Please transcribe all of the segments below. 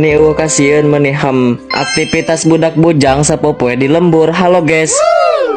Ni euweuh kasieun meuni hem. Aktivitas budak bujang sapopoe di lembur. Halo guys.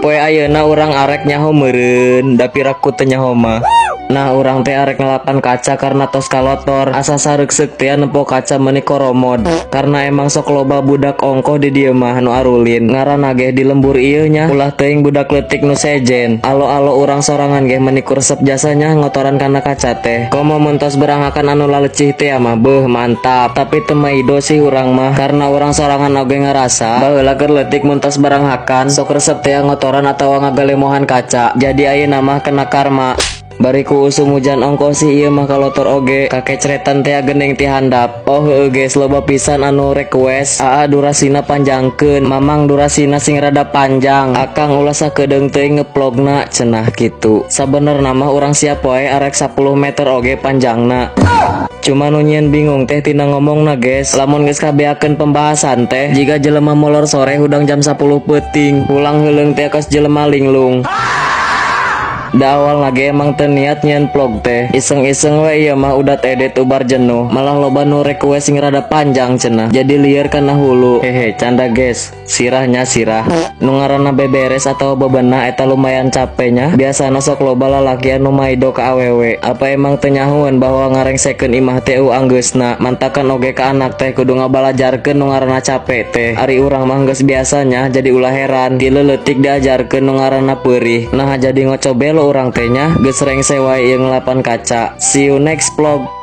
Poe ayeuna urang arek nyaho meureun, da piraku teu nyaho mah. Nah, urang teh arek ngelapan kaca karena tos kalotor. Asa sareukseuk teh nempo kaca meuni koromod. Karena emang sok loba budak ongkoh di dieu mah nu arulin. Ngaranna ge di lembur ieu nya, ulah teuing budak leutik nu sejen. Alo-alo urang sorangan ge meuni ku resep jasanya ngotoran kana kaca teh. Komo mun tos beranghakan anu lalecih teh mah, beuh, mantap. Tapi teu maido sih urang mah, karena urang sorangan oge ngarasa baheula keur leutik mun tos baranghakan sok resep teh ngotoran atawa ngagalemohan kaca. Jadi ayeuna mah kena karma. Bari ku usum hujan ongkoh sih ieu mah kalotor oge, kakecretan teh geuning ti handap. Oh heueuh guys, loba pisan anu request, "Aa, durasina panjangkeun, Mamang, durasina sing rada panjang, Akang ulah sakedeung teuing ngevlogna," cenah kitu. Sabenerna mah urang siap wae arek 10 meter oge panjangna. Cuma nu nyieun bingung teh tina ngomongna, guys. Lamun geus kabeakeun pembahasan teh jiga jelema molor sore hudang jam 10 peuting, pulang heuleung teh kos jelema linglung. Da awalna ge emang teu niat nyieun vlog teh. Iseng-iseng we ieu mah, udat edit ubar jenuh. Malah loba nu request sing rada panjang cenah. Jadi lieur kana hulu. Hehe, canda guys. Sirahnya sirah. Nu ngaranna beberes atau bebenah eta lumayan capeknya. Biasana sok loba lalaki anu maido ka awewe. Apa emang teu nyahoeun bahwa ngarengsekeun imah teh anggeusna. Mantakan oge ka anak teh kudu ngabalajarkeun nu ngaranna capek teh. Ari urang mah geus biasanya, jadi ulah heran. Ti leutik diajarkeun nu ngaranna peurih. Nah, jadi ngocobelo urang teh nya, geus rengse wae ieu ngelapan kaca. See you next vlog.